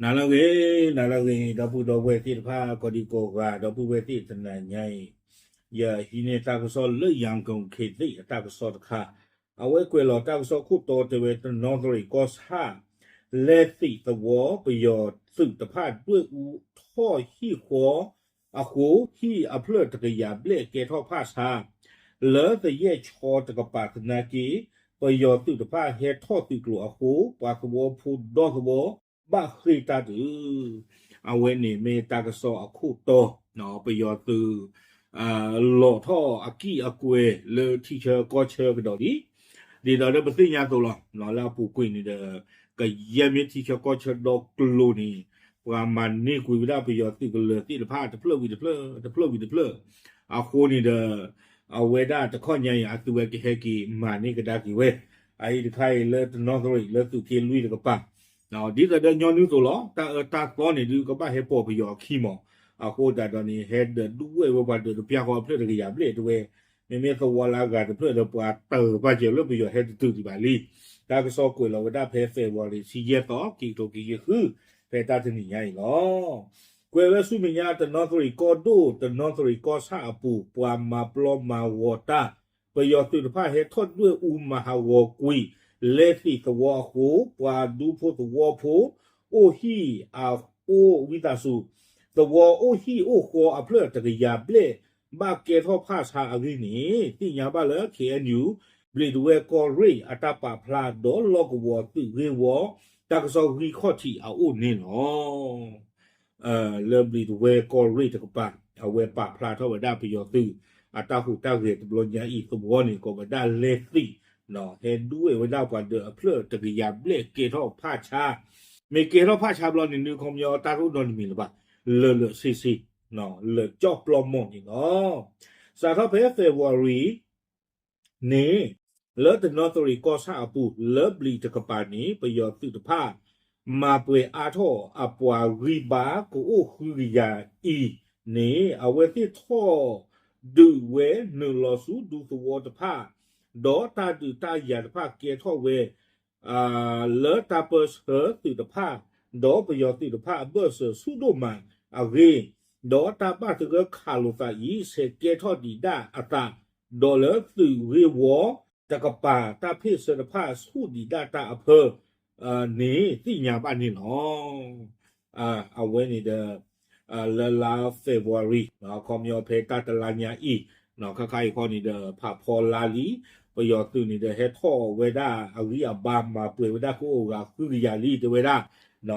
နၤလၢအဂ့ၤ, နၤလၢအဂ့ၤ, ဒီပုၢ်ဒီဝဲၢ်သ့ၣ်တဖၣ် ကိးဒံကိးဂၤ, ဒီပုၢ်ဝဲၢ်သ့ၣ်တနၤညါအံၤ, ယဟံးန့ၢ်တၢ်ကစီၣ်လၢ ရန်ကုန်ခေတ်သစ် အတၢ်ကစီၣ်တခါ, အဝဲကွဲးလီၤတၢ်ကစီၣ်ခိၣ်တီတဲဝဲ တနီသရံၣ်ကီၢ်ဆၣ် လဲသံးသဝီ ပယီၤသုးတဖၣ်ဒွဲၣ်အူထီၣ်ဟံၣ်ဃီအဃိ ဟံၣ်အဖျၢၣ်တကယၤဘျဲၣ်ကဲထီၣ်ဖၣ်ဆါ လၢသယဲၢ်ဆီတကပၤသနာ်က့ ပယီၤသုးတဖၣ်ဟဲထီၣ်သုးကျိၤအဃိ ပှၤသဝီဖိဒီသဝီ ဘၣ်ဃ့ၢ်တၢ်ဒုး, အဝဲန့ၣ်မ့ၢ်တၢ်ကစီၣ်အခိၣ်တီ, ပယီၤသုး လီၤထီၣ်အကံၢ်အကွဲၤလၢထံဆၢကီၢ်ဆၢကဒီးလံ. ဒ်သိးဒီးပသ့ၣ်ညါအသိးလီၤ, လၢအပူၤကွံာ်န့ၣ်ဒီး ကယဲၢ်မ့ၢ်ထံဆၢကီၢ်ဆၢဒီကျိၤန့ၣ် ပှၤမၤန့ၢ်ကွံာ်ဝဲဒၣ်ပယီၤသုးကလၢၤသ့ၣ်တဖၣ် တဖျၢၣ်ဝံၤတဖျၢၣ်, တဖျၢၣ်ဝံၤတဖျၢၣ်, အဃိန့ၣ်ဒီး အဝဲဒၣ်တခီညါအံၤ အသုဝဲကဟဲက့ၤမၤန့ၢ်ကဒါက့ၤဝဲ, အအံၤတခါအံၤလၢတနီသရံၣ်လၢသုးက့လွံၢ်တကပၤ, ဒ်သိးဒီးညီနုၢ်အသိးလီၤ, တၢ်အၢတၢ်သီန့ၣ်ဒုးကဘၣ်ဟဲပိာ်ပယီၤအခံမး, အဃိသတးဒီးန့ၣ် ဟဲဒီးဒုးဝဲၢ်ဝဲပှၤဒုးတပျၢ်ဃီအဖျၢၣ်တကယၤဘျဲၣ်တဲဝဲ, မ့မ့ၢ်သဝီလၢအဂၤတဖျၢၣ်ဒီး ပှၤတၢၢ်ပာ်စၢၤလၢပယီၤဟဲတတုၤဒံးဘၣ်လံ. တၢ်ကစီၣ်ကွဲးလီၤဝဲဒၣ်ဖဲ February တဆံယဲၢ်သီ ခံကထိခံဆံဃု, ဖဲတၢ်တနံၤညါအံၤလီၤ. ကွဲးဝဲဆူမဲာ်ညါ တနီသရံၣ်ကီၢ်ဒိၣ် တနီသရံၣ်ကီၢ်ဆၣ်အပူၤ ပှၤမၤပျီမၤဂီၤတၢ်, ပယီၤသုးတဖၣ်ဟဲထီၣ်ဒွဲၣ်အူမၤဟးဂီၤကွံာ် လဲသံးသဝီအဃိ ပှၤဒူဖိသဝီဖိ အိၣ်ဟံၣ်အအိၣ်ဝံသးစူၤ, သဝီအိၣ်ဟံၣ်အိၣ်ဃီအဖျၢၣ်တကယၤဘျဲၣ် ဘၣ်ကဲထီၣ်ဖၣ်ဆါအဂ့ၢ်န့ၣ် သ့ၣ်ညါဘၣ်လၢ K N U ဘျံးတဝဲၢ်ကီၢ်ရ့ၣ်အတၢ်ပာ်ဖျါဒီးလီၢ်ကဝီၤသုးဂ့ၢ်ဝီ တၢ်ကစီၣ်ဂံၢ်ခီၣ်ထံးအအိၣ်န့ၣ်လီၤ. လၢဘျံးတဝဲၢ်ကီၢ်ရ့ၣ်တကပၤ အဝဲပာ်ဖျါထီၣ်ဝဲဒၣ်ပယီၤသုး အတၢ်ဟူးတၢ်ဂဲၤတဘျီညါအံၤသဝီန့ၣ် ကိးဝဲဒၣ်လဲသံး, ဟဲဒွဲၣ်ဝဲဒၣ်ပှၤဒုးအဖျၢၣ်တကယၤဘျဲၣ်ကဲထီၣ်ဖၣ်ဆါ, မ့ၢ်ကဲထီၣ်ဖၣ်ဆါဘျီန့ၣ် နုခီပညီတၢ်တအိၣ်နီတမံၤလၢၤဘၣ်, လၢာ်လၢာ်ဆ့ဆ့, လၢာ်ကၠီၣ်ပျီမီၢ်န့ၣ်လီၤ. စးထီၣ်ဖဲ February န့ၣ် လၢတနီသရံၣ်ကီၢ်ဆၣ်အပူၤ လၢဘျံးတကပၤန့ၣ် ပယီၤသုးတဖၣ် မၤပှဲၤအါထီၣ်အပှၤဂံၢ်ဘါကအိၣ်ဃုကယၤအံၤန့ၣ် အဝဲသ့ၣ်ထီၣ်ဒုးဝဲနုာ်လီၤဆူဒူသဝီတဖၣ်, ဒီးတၢ်ဒုးတၢ်ယၤတဖၣ်ကဲထီၣ်ဝဲ လၢတၢ်ပၢဆှၢသုးတဖၣ်, ဒီးပယီၤသုးတဖၣ်အဘၢၣ်စၢၤဆူၣ်ဒိၣ်မးအဂ့ၢ်, ဒီးတၢ်ဘၣ်သဂၢၢ်ခးလိာ်သးအံၤ ဆဲးကဲထီၣ်ဒံးဒၣ်အသး, ဒီးလၢသုးဂ့ၢ်ဝီတကပၤတၢ်ဖ့ၣ်ဆၢတဖၣ်ဆူၣ်ဒံးဒၣ်တၢ်အဖၢ န့ၣ်သ့ၣ်ညါဘၣ်န့ၣ်လီၤ. အဝဲန့ၣ်ဒီး လၢလါ February ခီပညီဖဲတၢ်တလါညါအံၤ, ခါခါအံၤဃီန့ၣ်ဒီး ဖးဖီလါလံ, ပယီၤသုးန့ၣ်ဒီး ဟဲထီၣ်ဝဲဒၣ်အဂံၢ်အဘါ မၤပှဲၤဝဲဒၣ်ကအိၣ်ဂၤဃုကယၤလံ တဲဝဲဒၣ်,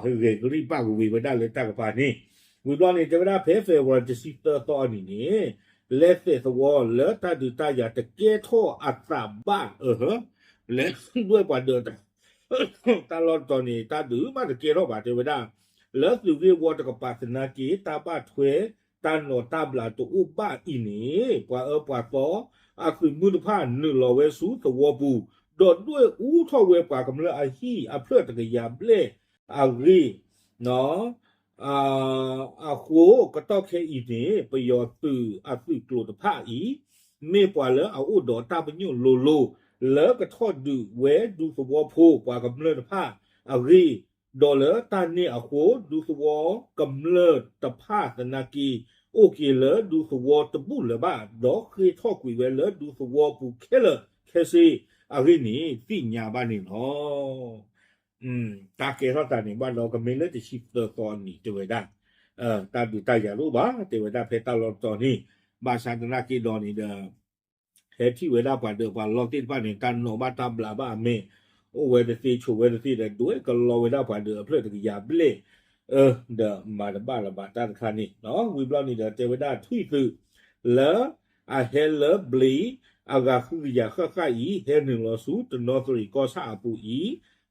ဟဲဂဲၤကလံၣ်ပာ်ကဝံၤဝဲဒၣ်လၢတၢ်ကပၤန့ၣ်, ဝံၤဘျီန့ၣ် တဲဝဲဒၣ်ဖဲ February တဆံသၢသီအနံၤန့ၣ် လဲသံးသဝီလၢတၢ်ဒုးတၢ်ယၤတကဲထီၣ်အသးဘၣ်အ လဲၤဒွဲၣ်ပှၤဒုး တၢ်လီၢ်တတီၤန့ၣ် တၢ်ဒုးမးတကဲထီၣ်ဘၣ် တဲဝဲဒၣ်, လၢသုးဂ့ၢ်ဝီတကပၤသနာ်က့ တၢ်ဘၣ်ထွဲတၢ်နီၣ်တၢ်ဘျးတအိၣ်ဘၣ်အံၤန့ၣ် ပှၤအၢပှၤသီအသုးမုၢ်တဖၣ်နုာ်လီၤဝဲဆူသဝီပူၤ, ဒီးဒွဲၣ်အူထီၣ်ဝဲပှၤကမျၢၢ်အဟံၣ်အဖျၢၣ်တကယၤဘျဲၣ်အဂ့ၢ် အဃိ ကတီၢ်ခဲအံၤန့ၣ် ပယီၤသုးအသုးကျိၤတဖၣ်အံၤ မ့ၢ်ပှၤလၢအအိၣ်ဒီးတၢ်ပညိၣ်လိၤလိၤ လၢကထီၣ်ဒုးဝဲဒူသဝီဖိပှၤကမျၢၢ်တဖၣ်အဂ့ၢ်, ဒီးလၢတၢ်န့ၣ်အဃိ ဒူသဝီကမျၢၢ်တဖၣ်သနာ်က့ အိၣ်က့ၤလၢဒူသဝီတဘူၣ်လၢၤဘၣ်, ဒီးဃ့ၢ်ထီၣ်ကွံာ်ဝဲလၢဒူသဝီပူၤခဲလၢာ်ခဲဆ့အဂ့ၢ်န့ၣ် သ့ၣ်ညါဘၣ်န့ၣ်လီၤ. တၢ်ကဲထီၣ်သးန့ၣ် ဘၣ်ဒီးကမ့ၢ်လၢတဆံသၢသီအနံၤ တဲဝဲဒၣ်, တၢ်ဒုးတၢ်ယၤတအိၣ်ဘၣ် တဲဝဲဒၣ်ဖဲတၢ်လီၢ်တတီၤန့ၣ်, ဘၣ်ဆၣ်သနာ်က့ဒီးန့ၣ်ဒီး ဟဲထံၣ်ဝဲဒၣ်ပှၤဒုးပှၤလီၢ်သ့ၣ်တဖၣ်န့ၣ် တၢ်နီၣ်ဘၣ်တၢ်ဘျးဘၣ်အမဲာ်, အိၣ်ဝဲတသ့ဆိးဝဲတသ့ဒီး ဒွဲၣ်ကလီဝဲဒၣ်ပှၤဒုးအဖျၢၣ်တကယၤဘျဲၣ်, ဒီးမၤတဘၣ်လၢၤဘၣ်တၢ်တခါန့ၣ်, ဝံၤဘျီန့ၣ်ဒီး တဲဝဲဒၣ်ထွံၣ်သုး လၢအဟဲလၢဘျံး အဂၤဃုကယၤဃၣ်ဃၣ်အံၤ ဟဲနုာ်လီၤဆူတနီသရံၣ်ကီၢ်ဆၣ်အပူၤ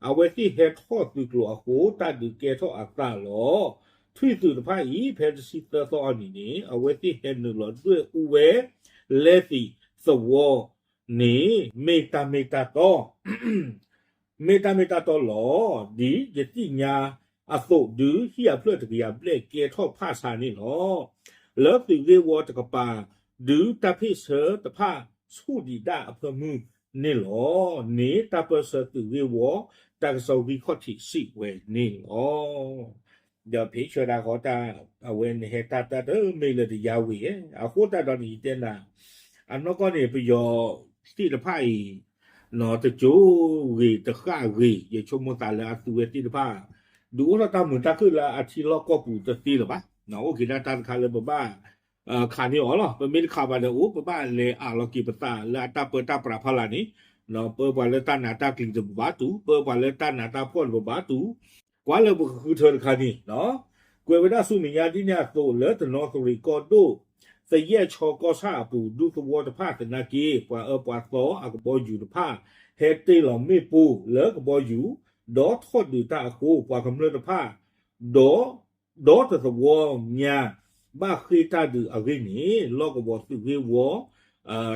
အံၤ, အဝဲသ့ၣ်ဟဲထီၣ်သုးကျိၤအဃိ တၢ်ဒုးကဲထီၣ်အသးလီၤ. ထွံၣ်သုးတဖၣ်အံၤ ဖဲတဆံသၢသီအနံၤန့ၣ် အဝဲသ့ၣ်ဟဲနုာ်လီၤဒွဲၣ်အူဝဲ လဲသံးသဝီန့ၣ် မ့ၢ်တၢ်မ့ၢ်တၢ်တီ မ့ၢ်တၢ်မ့ၢ်တၢ်တီလီၤ. ဒ်ယသ့ၣ်ညါအသိး ဒုးဟံၣ်အဖျၢၣ်တကယၤဘျဲၣ်ကဲထီၣ်ဖၣ်ဆါန့ၣ်လီၤ. လၢသုးဂ့ၢ်ဝီတကပၤ ဒုးတၢ်ဖ့ၣ်ဆၢတဖၣ်ဆူၣ်ဒံးဒၣ်အဖၢမုၢ်န့ၣ်လီၤ. န့ၣ်တၢ်ပၢဆှၢသုးဂ့ၢ်ဝီ တၢ်ကစီၣ်ဂံၢ်ခီၣ်ထံးစံးဝဲန့ၣ်လီၤ. ဒီးဖ့ၣ်ဆၢတၢ်ဃီတၢ် အဝဲန့ၣ်ဟဲတၢ်တၢ်တမ့ၢ်လၢတယါဝံၤဧါ. အဃိသတးဒီးန့ၣ် ယတဲနၤ အနီၢ်ကီၢ်န့ၣ် ပယီၤသ့ၣ်တဖၣ်အံၤ တကၠိဂ့ၤတဃၣ်ဂ့ၤ ယဆိကမိၣ်သးလၢအသုးဝဲသ့ၣ်တဖၣ် ဒုးအိၣ်ထီၣ်တၢ်မုာ်တၢ်ခုၣ်လၢအထံလီၢ်ကီၢ်ပူၤတသ့လၢၤဘၣ်. အိၣ်က့ၤဒၣ်တၢ်တခါလၢပဘၣ် ခးန့ၢ်အီၤလီၤ. ပမ့ၢ်တခးဘၣ်ဒီးအိၣ် ပဘၣ်လဲၤအးလီၤက့ၤပသးလၢအတၢ်ပၢတၢ်ပြးဖီလာ်န့ၣ်, ပၢပှၤလၢတၢ်နးတၢ်ကျံၤတပဘၣ်တူၢ်, ပၢပှၤလၢတၢ်နးတၢ်ဖှီၣ်တပဘၣ်တူၢ်, ကွၢ်လၢပကဃုထၢတခါန့ၣ်, ကွဲးဝဲဒၣ်ဆူမဲာ်ညါဒ်န့ၣ်အသိး လၢတနီသရံၣ်ကီၢ်ဒိၣ် သယဲၢ်ချီကီၢ်ဆၣ်အပူၤ ဒူသဝီတဖၣ်သနာ်က့ ပှၤအၢပှၤသီအကဘီယူၤတဖၣ် ဟဲတ့ၢ်လီၤမ့ၣ်ပိၢ်လၢကဘီယူၤ ဒီးထီၣ်ဒုးတၢ်အဃိ ပှၤကမျၢၢ်တဖၣ် ဒီး ဒီတသဝီညါ ဘၣ်ဃ့ၢ်တၢ်ဒုးအဂ့ၢ်န့ၣ် လီၢ်ကဝီၤသုးဂ့ၢ်ဝီ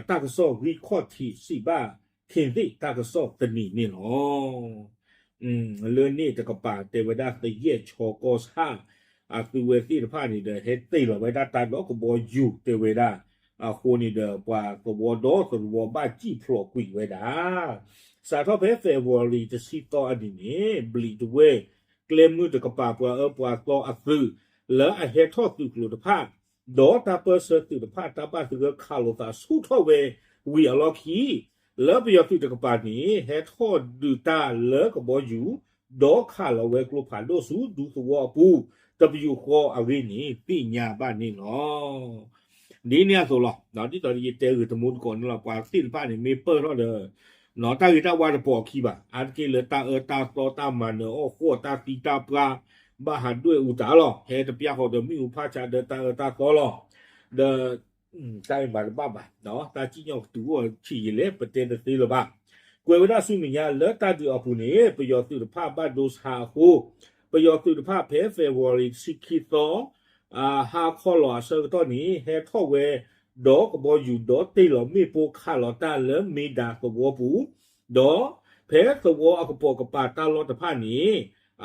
တၢ်ကစီၣ်ဂံၢ်ခီၣ်ထံးစံးဘၣ် ခ့ၣ်သ့ၣ်တၢ်ကစီၣ်သနံၤန့ၣ်လီၤ. လၢန့ၣ်တကပၤ တဲဝဲဒၣ်သယဲၢ်ချီကီၢ်ဆၣ် အသုးဝဲသ့ၣ်တဖၣ်န့ၣ်ဒီး ဟဲတ့ၢ်လီၤဝဲဒၣ်တၢ်ဒီးကဘီယူၤတဲဝဲဒၣ်, အဃိန့ၣ်ဒီး ပှၤသဝီဒီတသဝီဘၣ်စံၣ်ဖျိးကွံာ်ဝဲဒၣ် စးထီၣ်ဖဲ February တဆံသီအနံၤန့ၣ် ဘျံးတဝဲၢ် ကျဲမုၢ်တကပၤ ပှၤအၢပှၤသီအသုး လၢအဟဲထီၣ်သုးကျိၤတဖၣ် ဒီးတၢ်ပၢၢ်ဆၢသုးတဖၣ် တၢ်ဘၣ်သဂၢၢ်ခးလိာ်သးဆူၣ်ထီၣ်ဝဲဝံၤအလီၢ်ခံ လၢပယီၤသုးတကပၤန့ၣ် ဟဲထီၣ်ဒုးတၢ်လၢကဘီယူၤ ဒီးခးလီၤဝဲကျိဖးဒိၣ်ဆူဒူသဝီအပူၤ တပယူာ်ဃီအဂ့ၢ်န့ၣ် သ့ၣ်ညါဘၣ်န့ၣ်လီၤ. ဒ်န့ၣ်အသိးလီၤ. ဒ်သိးယတဲဂ့ၤတမူတကိးန့ၣ်လီၤ. ပှၤသ့ၣ်တဖၣ်န့ၣ် မ့ၢ်ပၢၢ်ထီၣ်ဒီး တၢ်ဂ့ၤတၢ်ဝါတပိာ်အခံဘၣ်. အါတက့ၢ်လၢတၢ်အၢတၢ်သီ တၢ်မၤနၢၤအီၣ်ဃီၣ် တၢ်သံတၢ်ပှၢ် ဘၣ်ဟးဒွဲၣ်အူတၢ်လီၤ. ဟဲတပျၢ်ဃီဒီးမ့ၣ်အူဖးဆါဒီးတၢ်အၢတၢ်သီလီၤ. ဒီး တၢ်အံၤမၤတဘၣ်ဘၣ်, တၢ်စံၣ်ညီၣ်ကတုၤအိၣ်ဆံးယံာ်လဲၣ် ပတဲတသ့လၢၤဘၣ်. ကွဲးဝဲဒၣ်ဆူမဲာ်ညါလၢတၢ်ဒုးအပူၤန့ၣ် ပယီၤသုးတဖၣ်ဘၣ်ဒိဆါအဃိ, ပယီၤသုးတဖၣ်ဖဲ February တဆံခံသီ ဟါခီလီၤအဆၢကတီၢ်န့ၣ် ဟဲထီၣ်ဝဲ ဒီးကဘီယူၤဒီးတ့ၢ်လီၤမ့ၣ်ပိၢ်ခးလီၤတၢ်လၢမ့ၢ်ဒၣ်သဝီပူၤ, ဒီးဖဲသဝီအကပိာ်ကပၤတၢ်လီၢ်တဖၣ်န့ၣ်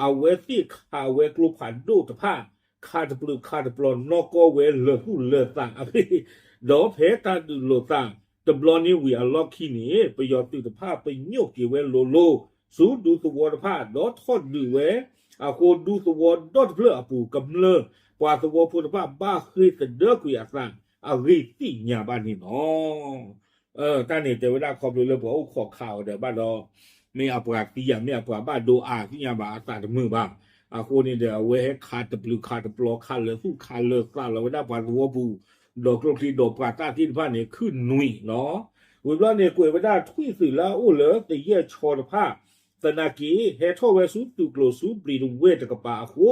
အဝဲသ့ၣ်ခးဝဲကျိဖးဒိၣ်တဖၣ် ခးတပျုာ်ခးတပျီၤနီၢ်ကီၢ်ဝဲလၢာ်သူၣ်လၢာ်သးအဂ့ၢ်, ဒီးဖဲတၢ်ဒုးလိာ်သးတဘျီန့ၣ်ဝံၤအလီၢ်ခံန့ၣ် ပယီၤသုးတဖၣ်ပညိၣ်က့ၤဝဲလိၤလိၤ ဆူဒူသဝီတဖၣ် ဒီးထီၣ်ဒုးဝဲ အဃိဒူသဝီဒီတဖျၢၣ်အပူၤ ကမျၢၢ်ပှၤသဝီဖိတဖၣ် ဘၣ်ဃ့ၢ်သဒၢကွံာ်အသးအဂ့ၢ်သ့ၣ်ညါဘၣ်န့ၣ်လီၤ. တၢ်န့ၣ်တဲဝဲဒၣ်ခီဖျိလၢပှၤအိၣ်ခိးခးအီၤဒီးဘၣ်ဒီး မ့ၢ်အပှၤသံဧါ မ့ၢ်အပှၤဘၣ်ဒိအါ သ့ၣ်ညါဘၣ်အသးတမုာ်ဘၣ်. အဃိန့ၣ်ဒီး အဝဲဟဲခးတပျုာ်ခးတပျီၤ ခးလၢာ်သူၣ်ခးလၢာ်သးလီၤဝဲဒၣ်ပှၤသဝီပူၤ ဒီးကျိချံဒီးပှၤသၣ်သ့ၣ်တဖၣ်န့ၣ် ခုၣ်နွံလီၤ. ဝံၤဘျီန့ၣ် ကွဲးဝဲဒၣ်ထွံၣ်သုးလၢအအိၣ်လၢသယဲၢ်ချီတဖၣ် သနာ်က့ ဟဲထီၣ်ဝဲဆူသုးကျိၤဆူဘျံးတဝဲၢ်တကပၤအဃိ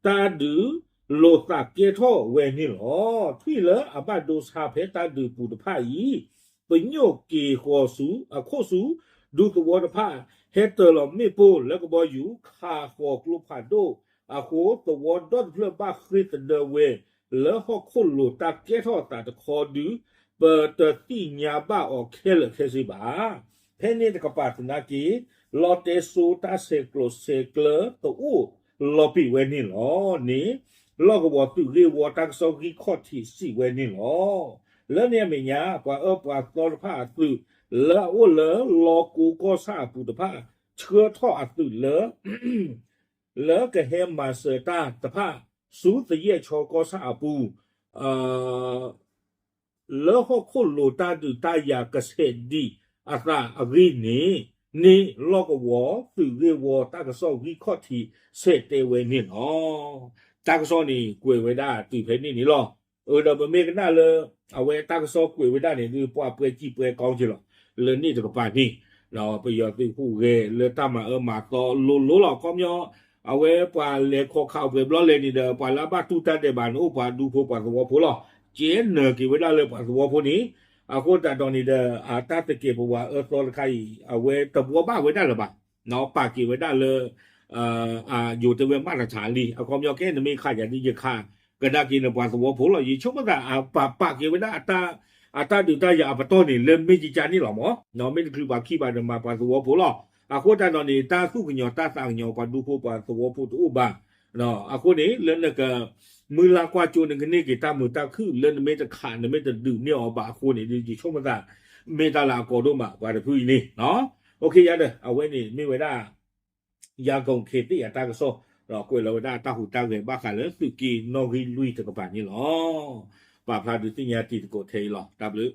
တၢ်ဒုးလိာ်သးကဲထီၣ်ဝဲန့ၣ်လီၤ. ထွံၣ်လၢအဘၣ်ဒိဆါဖဲတၢ်ဒုးပူၤတဖၣ်အံၤ ပညိၣ်က့ၤဃီၤဆူ အခိၣ်ဆူ ဒူသဝီတဖၣ် ဟဲတ့ၢ်လီၤမ့ၣ်ပိၢ်လၢကဘီယူၤ ခးဃီၤကျိဖးဒိၣ်အဃိ သဝီဒီတဖျၢၣ်ဘၣ်ဃ့ၢ်သဒၢဝဲ လၢဟီၣ်ခိၣ်လိၤတၢ်ကဲထီၣ်သးတခီဒု ပတသ့ၣ်ညါဘၣ်အီၤခဲလၢာ်ခဲဆ့ဘၣ်. ဖဲန့ၣ်တကပၤသနာ်က့ လီတဲစိတၢ်ဆဲးကျိးဆဲးကျၢ တအိၣ်လီၤပံာ်ဝဲန့ၣ်လီၤန့ၣ် လီၢ်ကဝီၤသုးဂ့ၢ်ဝီတၢ်ကစီၣ်ဂံၢ်ခီၣ်ထံးစံးဝဲန့ၣ်လီၤ. လၢန့ၣ်အမဲာ်ညါ ပှၤအၢပှၤသီတဖၣ်အသုး လၢအအိၣ်လၢလီကိကီၢ်ဆၣ်အပူၤတဖၣ် ဆှၢထီၣ်အသုးလၢ လၢကဟဲမၤစၢၤတၢ်တဖၣ် ဆူသယဲၢ်ချီကီၢ်ဆၣ်အပူၤ လၢဟီၣ်ခိၣ်လိၤတၢ်ဒုးတၢ်ယၤကဆဲးဒံးအသးအဂ့ၢ်န့ၣ် န့ၣ်လီၢ်ကဝီၤသုးဂ့ၢ်ဝီတၢ်ကစီၣ်ဂံၢ်ခီၣ်ထံးဆဲးတဲဝဲန့ၣ်လီၤ. တၢ်ကစီၣ်န့ၣ်ကွဲးဝဲဒၣ်တုၤဖဲန့ၣ်န့ၣ်လီၤ. အၢ ဒီးပမ့ၢ်ကနၣ်လၢ အဝဲတၢ်ကစီၣ်ကွဲးဝဲဒၣ်န့ၣ် ဒုးပှၤပှဲၤစံၣ်ပှဲၤကီက့ၤလီၤ. လၢန့ၣ်တကပၤန့ၣ် ပယီၤသုးဟူးဂဲၤလၢတၢ်မၤအၢမၤသီလိၤလိၤလီၤ. ခီပညီ အဝဲပှၤလဲၤခီခးပှဲၤဘျီလဲၣ်န့ၣ်ဒီး ပှၤလၢအဘၣ်တူၢ်တၢ်ဒဲးဘးန့ၣ် အိၣ်ပှၤဒူဖိပှၤသဝီဖိလီၤ. ကဲနၢၤက့ၤဝဲဒၣ်လၢပှၤသဝီဖိန့ၣ် အဃိသတးဒီးန့ၣ်ဒီး အတၢ်သကဲးပဝးအၢသီတခါအံၤ အဝဲတဘှီဘၣ်ဝဲဒၣ်လၢၤဘၣ်. ပာ်က့ၤဝဲဒၣ်လၢ ယိၤတဲဝဲမးတထးလံ အခီပညီကဲနမ့ၢ်ခးယၤဒ်ယခးကဒါက့ၤနပှၤသဝီဖိလီၤ. ယဆိကမိၣ်သး ပာ်က့ၤဝဲဒၣ် အတၢ်ဒုးတၢ်ယၤအပတီၢ်န့ၣ် လၢမ့ၢ်ကကါန့ၣ်လီၤမး, မ့ၢ်တချုးပှၤခံဘၣ်ဒီးမၤပှၤသဝီဖိလီၤ. အဃိသတးဒီးန့ၣ် တၢ်သူၣ်ကညီၤတၢ်သးကညီၤပှၤဒူဖိပှၤသဝီဖိတအိၣ်ဘၣ်. အဃိန့ၣ် လၢနက မုၢ်လၢ်ကွၢ်ကၠိနကန့ၢ်က့ၤတၢ်မုာ်တၢ်ခုၣ် လၢနမ့ၢ်တခး နမ့ၢ်တဒုးနဲၣ်အီၤဘၣ်အဃိန့ၣ် ယဆိကမိၣ်သး မ့ၢ်တၢ်လၢအကီဒိၣ်မး ပှၤတဖုအံၤန့ၣ် အိၣ်ခ့ယါဒီး အဝဲန့ၣ်မ့ၢ်ဝဲဒၣ် ယၤကိာ်ခ့သ့ၣ်အတၢ်ကစီၣ် ဒီးကွဲးလီၤဝဲဒၣ်တၢ်ဟူးတၢ်ဂဲၤဘၣ်ဃးလၢသုးက့နီၣ်ဂံၢ်လွံၢ်တကပၤန့ၣ်လီၤ. ပာ်ဖျါဒုးသ့ၣ်ညါတံၤသကိးထဲအံၤလီၤ. တၢ်ဘျုး